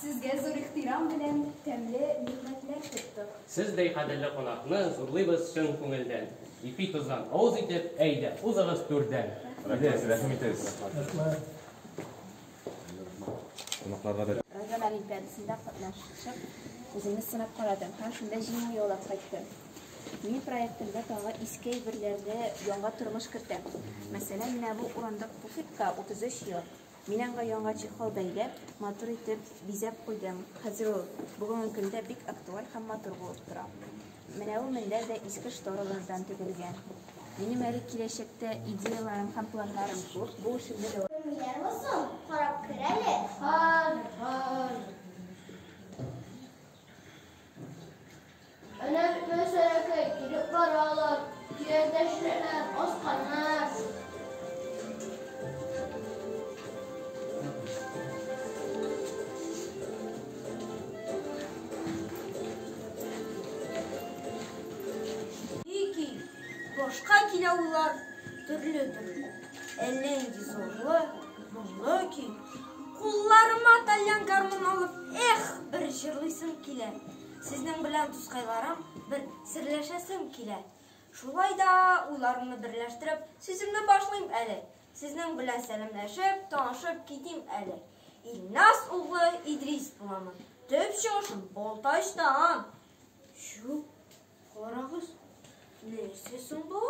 Сезгә зур ихтирам белән тәмле нигъмәтләр тоттык. Сездәй кадерле кунакны зурлыйбыз чын күңелдән. Ипи-тоздан авыз итеп, әйдә, узыгыз түрдән. Рәхмәт, рәхим итегез. Рәхмәт. Кунакларга да. Район олимпиадасында катнашып, үземне сынап карадым һәм шунда җиңү яулап кайттым. Мин проектымда тагы иске әйберләрне яңа тормыш кертәм. Мәсәлән, менә бу урындык пуфикка 33 ел. Мин аңа яңа чехол бәйләп, матур итеп бизәп куйдым. Хәзер ул бүгенге көндә бик актуаль һәм матур булып тора. Менә ул мендәр дә иске шторалардан тегелгән. Минем әле киләчәктә идеяларым һәм планнарым күп, бу эшемне дәвам. Ниләр соң? Карап кер әле. Хәзер, хәзер. Әнә бит Мәйсәрәкәй килеп баралар. Көянтә-шешәләр асканнар. Ики, башка килә уйлар төрле-төрле. Әллә нинди зурлы, моңлы көй. Кулларыма тальян гармун алып, эх, бер җырлыйсым килә. Сезнең белән, дускайларым, бер серләшәсем килә. Шулай да уйларымны берләштереп, сүземне башлыйм әле. Сезнең белән сәламләшеп, танышып китим әле. Илназ углы Идрис буламын. Төп чыгышым Балтачтан. Чү, карагыз, нәрсә соң бу?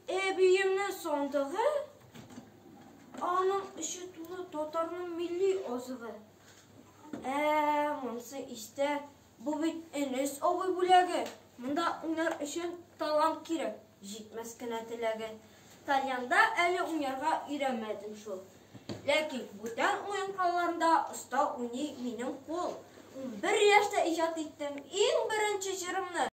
Әбиемнең сандыгы? Аның эче тулы татарның милли азыгы. Ә, монысы истә. Бу бит Энес абый бүләге. Монда уйнар өчен талант кирәк, җитмәс кенә теләге. Тальянда әле уйнарга өйрәнмәдем шул. Ләкин бүтән уен коралларында оста уйный минем кул. 11 яшьтә иҗат иттем иң беренче җырымны.